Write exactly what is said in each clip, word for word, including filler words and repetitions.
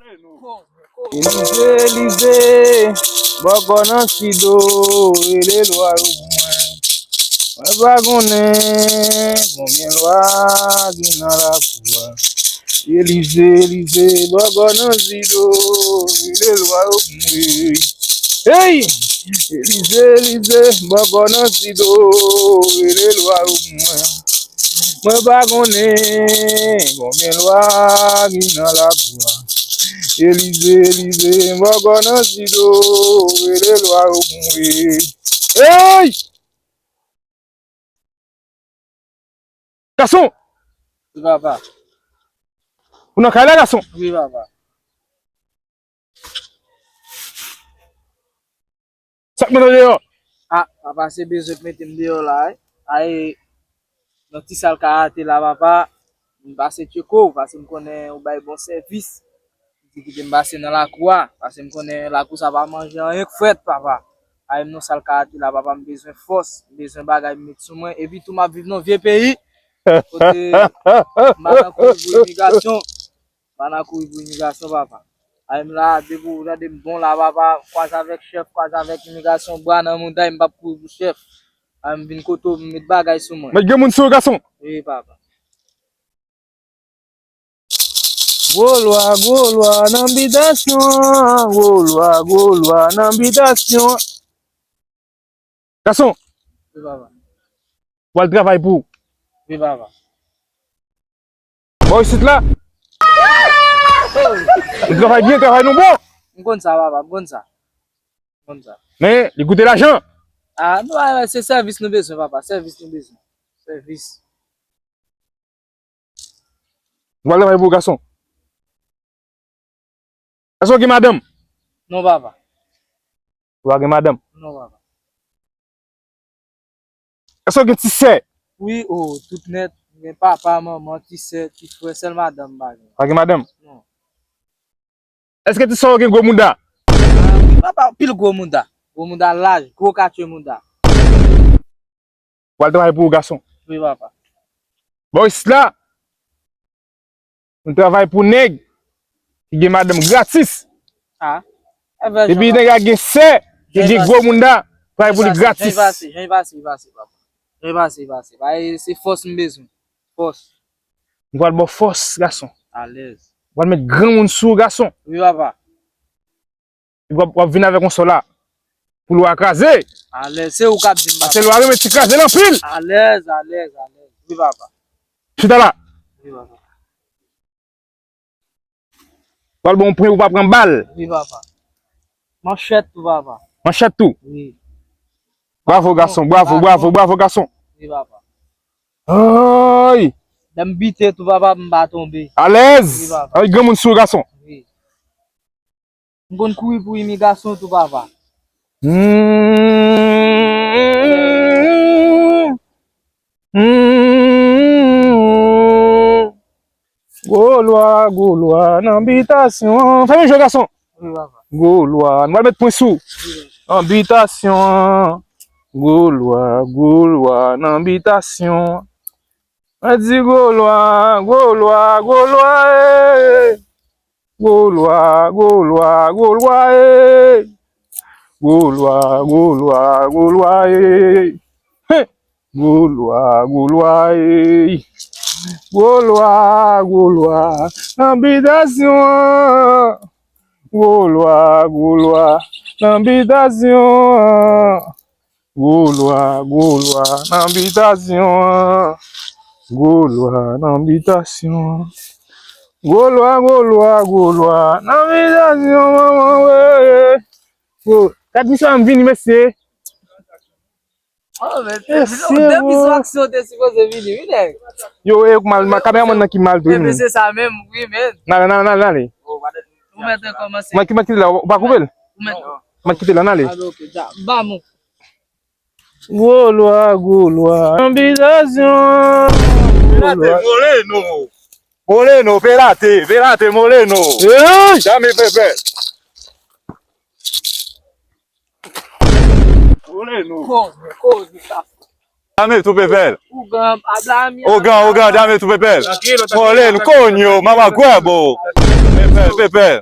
Elize, Elize, bòkò nan Sido, rele lwa yo pou mwen. Mwen pa konnen konbyen lwa ki nan lakou a. Elize, Elize, bòkò nan Sido, rele lwa yo pou mwen. Hey! Elize, Elize, bòkò nan Sido, rele lwa yo pou mwen. Mwen pa konnen konbyen lwa ki nan lakou a. Elize, Elize, bòkò nan Sido, rele lwa yo pou mwen. Hey! Gason! Wi, papa. Ou nan kay la, gason? Wi, papa. Sa k mete w deyò? A, papa, se bezwen k mete m deyò la, wi. Ay, nan ti sal karate la, papa, m pase tcheke w, paske m konnen ou bay bon sèvis. M di kite m pase nan lakou a, paske m konnen lakou sa pa manje anyen k frèt, papa. Ay, m nan sal karate la, papa, m bezwen fòs, m bezwen bagay m met sou mwen, epi tou m ap viv nan vye peyi, kote m pa nan kouri pou imigrasyon. Pa nan kouri pou imigrasyon, papa. Ay, m la, depi w tande m bon la, papa, kwaze avèk chèf, kwaze avèk imigrasyon, bra nan mouda, m p ap kouri pou chèf. Ay, m vin kote w, m met bagay sou mwen. Met gen moun sou ou, gason. Wi, papa. Gwo lwa, gwo lwa nan bitasyon an, gwo lwa, gwo lwa nan bitasyon an. Gason. Wi, papa. W al travay pou ou. Wi, papa. Bò isit la. Nou travay byen, travay nou bon. M konn sa, papa, m konn sa. M konn sa. Men, li koute lajan. A, nou, a, se sèvis nou bezwen, papa, sèvis nou bezwen. Sèvis. Ou pa travay pou gason. Èske w gen madanm? Non, papa. Ou pa gen madanm? Non, papa. Èske w gen ti sè? Wi, o, tout nèt. Gen papa, manman, ti sè, ti frè, sèl madanm m pa gen. Pa gen madanm? Non. Èske ti sè w gen gwo mouda? A, wi, papa, pil gwo mouda. Gwo mouda laj, gwo katye mouda. W al travay pou ou, gason. Wi, papa. Bò isit la, nou travay pou nèg ki gen madanm gratis. A. Epi nèg la gen sè, ki gen gwo mouda, travay pou li gratis. Jan pase, jan pase, pase, papa. Jan pase, pase. Ba, e, se fòs m bezwen. Fòs. M pral ba w fòs, gason. Alèz. M pral met granmoun sou ou, gason. Wi, papa. Epi w ap, w ap vin avèk yon sò la. Pou lwa a kraze. Alèz, se ou k ap di m, papa. Paske lwa a renmen ti kraze l anpil. Alèz, alèz, alèz. Wi, papa. Chita la. Wi, papa. W al ba w pwen pou w pa pran bal. Wi, papa. Manchèt tou, papa. Manchèt tou. Wi. Bravo, gason. Bravo, bravo, bravo, gason. Wi, papa. Ay! Lè m bite tou, papa, m pa tonbe. Alèz! Wi, papa. Ay, granmoun sou, gason. Wi. M konn kouri pou imigrasyon tou, papa. Hmm. Hmm. Gwo lwa, gwo lwa nan bitasyon. Fè m jwe, gason. Wi, papa. Gwo lwa. Nou pral met pwen sou. Wi, papa. Nan bitasyon. Gwo lwa, gwo lwa nan bitasyon. Mwen di gwo lwa, gwo lwa, gwo lwa, eh. Gwo lwa, gwo lwa, gwo lwa, eh. Gwo lwa, gwo lwa, gwo lwa, eh. He! Gwo lwa, gwo lwa, eh. Gwo lwa, gwo lwa nan bitasyon an. Gwo lwa, gwo lwa nan bitasyon an. Gwo lwa, gwo lwa nan bitasyon an. Gwo lwa nan bitasyon an. Gwo lwa, gwo lwa, gwo lwa nan bitasyon, manman, we. Gwo, gad misye m vini, mesye. Oh, men, mesye, depi sou aksyon, te sipoze vini, wi, nèg. Yo, e, mal, mal, kameramann nan ki mal tou, wi, men. Se sa menm, wi, men. N ale, n ale, n ale, n ale. Ou mèt kòmanse. Mwen ki, mwen ki la, ou pa koupe l? Ou mèt. Mwen kite la, n ale. Ah, ok, da, ba mwen. Gwo lwa, gwo lwa. Anbitasyon. Pelate, Moleno. Moleno, Pelate, Pelate, Moleno. Hey! Dame Pepe. Moleno. Koz, koz, sa. Dame tou Pepe. Ougan, Ablami. Ougan, ougan, dame tou Pepe. Moleno, konyo, mama gwabo. Pepe, Pepe.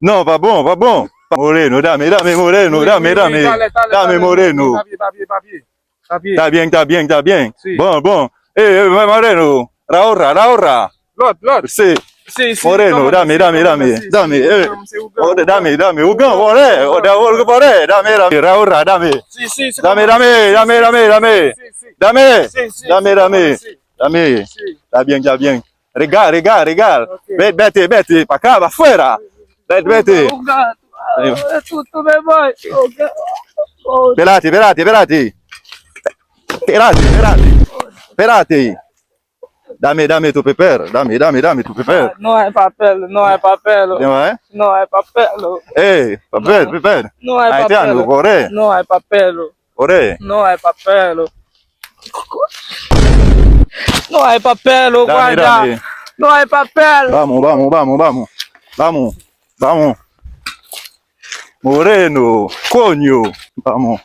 Non, pa bon, pa bon. Moreno, dame, dame, Moreno, dame, dame. Dame, Moreno. Papye, papye, papye. Papye. Está bien, está bien, está bien. Sí. Bon, bon. Eh, eh, Moreno. Raora, Raora. Lòt, lòt. Sí. Sí, sí, Moreno, dame, dame, dame, dame, eh. Ore, dame, dame, ougan, ore, ore, ore, ore, dame, dame, Raora, dame. Sí, sí, sí. Dame, dame, dame, dame, dame. Sí, sí. Dame, sí, sí, dame, sí, dame, sí. Dame. Sí. Está bien, está bien. Regal, regal, regal. Ok. Be-, bete, bete, pa kaba, fuera. Bete, bete. Ougan, ougan. Tutu me voy. Ougan. Espérate, espérate, espérate. Espérate, espérate. Espérate. Dame, dame tu papel. Dame, dame, dame tu papel. No hay papel, no hay papel. No hay? No hay papel. Ey, papel, papel. No hay papel. Haitiano, corre. No hay papel. Corre. No hay papel. No hay papel, guarda. Dame, dame. No hay papel. Vamos, vamos, vamos, vamos. Vamos, vamos. Moreno, coño. Vamos.